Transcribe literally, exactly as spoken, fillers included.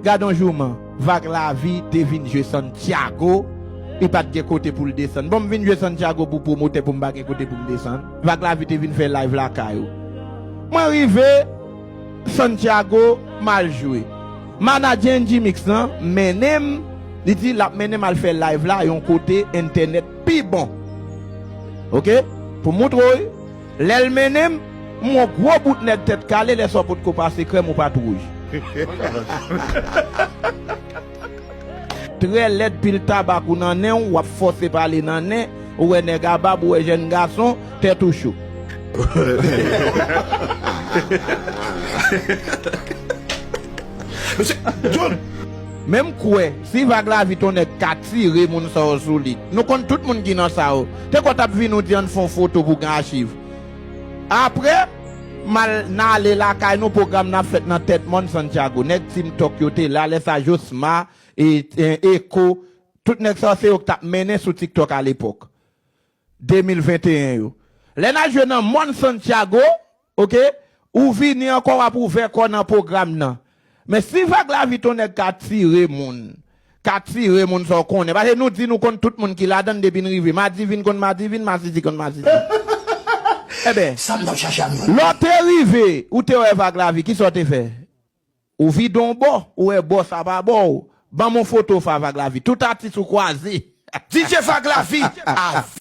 Gade yon jouman, Vag Lavi te vin jwe Santiago, li pa t gen kote pou l desann. Bon, m vin jwe Santiago pou pwomotè pou m pa gen kote pou m desann. Vag Lavi te vin fè live lakay ou. Mwen rive Santiago, m al jwe. Manadjè N G Mix lan mennen m, li di l ap mennen m al fè live la yon kote entènèt pi bon. Oke? Pou m moutre w, lè l mennen m, m wè yon gwo bout nèg tèt kale, lè sa w potko pase krèm ou pa t wouj. Trè lèd, pil tabak ou nan nen w, w ap fòse pale nan nen, ou wè nèg a bab, ou wè jèn gason, tèt ou cho. Mesye, John! Men m kwè, si Vag Lavi t on nèg ka tire moun sa yo sou li, nou konn tout moun ki nan sa yo. Te kwè w t ap vin ou di ann fè yon foto pou gen achiv. Apre, m al, n ale lakay nou, pwogram nan ap fèt nan tèt mòn Santiago. Nèg Team Talk yo te la, lè sa Josma, e, e, Eko, tout nèg sa yo se yo k t ap mennen sou TikTok alepòk. De mil venteyen yo. Lè n al jwe nan mòn Santiago, oke, ou vini ankò, w ap ouvè kò w nan pwogram nan. Men si Vag Lavi t on nèg ka tire moun, ka tire moun sa w konnen. Paske nou di nou konn tout moun ki ladan l depi n rive. Madivin konn Madivin, Masisi konn Masisi. Eben, sa m t ap chache a m jwenn. Lè w te rive, ou te wè Vag Lavi, kisa w te fè? Ou vide yon bò, ou wè bò sa pa bò w. Ban m yon foto w fè a Vag Lavi. Tout atis ou kwaze. D J Vag Lavi, a